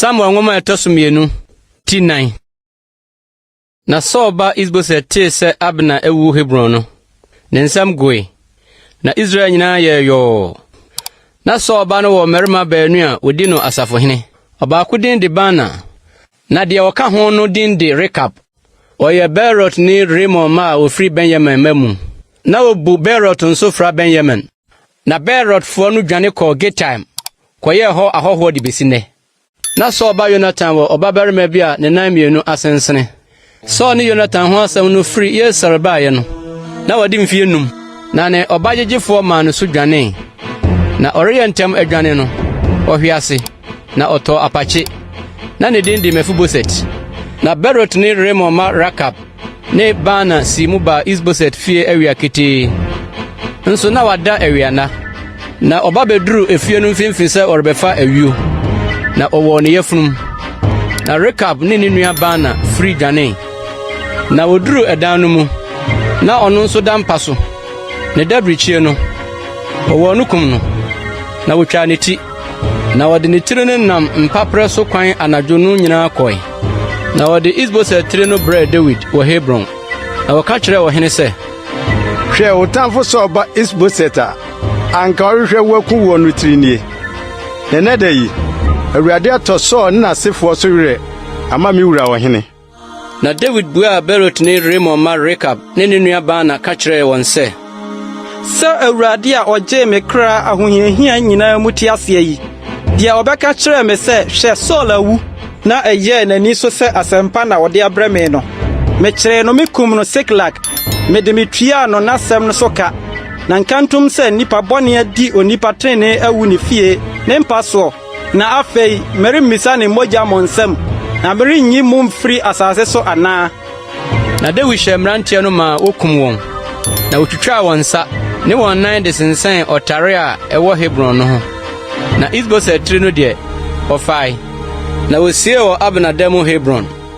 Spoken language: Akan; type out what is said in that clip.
Samuel nwoma a ɛtɔ so mmienu, ti nan. Na Saul ba Isboset tee sɛ Abner awu Hebron no, ne nsam goe, na Israel nyinaa yɛɛ yɔɔ. Na Saul ba no wɔ mmarima baanu a wɔdi no asafohene. Ɔbaako din de Baana, na deɛ ɔka ho no din de Rekab. Wɔyɛ Beerotni Rimon mma a wɔfiri Benyamin mma mu. Na wɔbu Beerot nso fra Benyamin. Na Beerotfoɔ no dwane kɔɔ Gitaim kɔyɛɛ hɔ ahɔhoɔ de besi nnɛ. Na Saul ba Yonatan wɔ ɔbabarima bi a ne nan mmienu asensene. Saul ne Yonatan ho asɛm no firi Yesreel baeɛ no, na wadi mfeɛ num, na ne ɔbagyegyefoɔ maa no so dwanee. Na ɔreyɛ ntɛm adwane no, ɔhwee ase, na ɔtɔɔ apakye. Na ne din de Mefiboset. Na Beerotni Rimon mma Rakab ne Baana sii mu baa Isboset fie awia ketee. Nso na wada awianna. Na ɔba beduruu efie no mfimfini sɛ ɔrebɛfa ayuo, na ɔwɔɔ ne yafunum. Na Rekab ne ne nua Baana firi dwanee. Na woduruu ɛdan no mu, na ɔno nso da mpa so. Ne dabrikyie no, wɔwɔɔ no kum no, na wotwaa ne ti. Na wɔde ne tiri no nam mpaperɛ so kwan anadwo no nyinaa kɔe. Na wɔde Isboset tiri no brɛɛ Dawid wɔ Hebron. Na wɔka kyerɛɛ ɔhene sɛ, Hwɛ, wo tamfo Saul ba Isboset a anka ɔrehwehwɛ wo akum woɔ no tiri nie. Na ɛnnɛ da yi, Awurade atɔ Saul ne n'asefoɔ so werɛ ama me wura ɔhene. Na Dawid buaa Beerotni Rimon mma Rekab ne ne nua Baana ka kyerɛɛ wɔn sɛ, Sɛ Awurade a ogyee me kra ahohiahia nyinaa mu te ase yi, deɛ ɔbɛka kyerɛɛ me sɛ, 'Hwɛ, Saul awu, na ɛyɛɛ n'ani so sɛ asɛmpa na ɔde abrɛ me no, mekyeree no mikum no Siklag, mede mituaa no n'asɛm no so ka. Na nkantom sɛ nnipa bɔne adi onipa trenee awu ne fie, ne mpa soɔ. Na afei meremmisa ne mogya mo nsam, na merenyi mo mfiri asase so anaa? Na Dawid hyɛɛ mmeranteɛ no maa wokum wɔn, na wotwitwaa wɔn nsa ne wɔn nan de sensɛn ɔtare a ɛwɔ Hebron no ho. Na Isboset tiri no deɛ, wɔfae, na wosiee wɔ Abner da mu Hebron.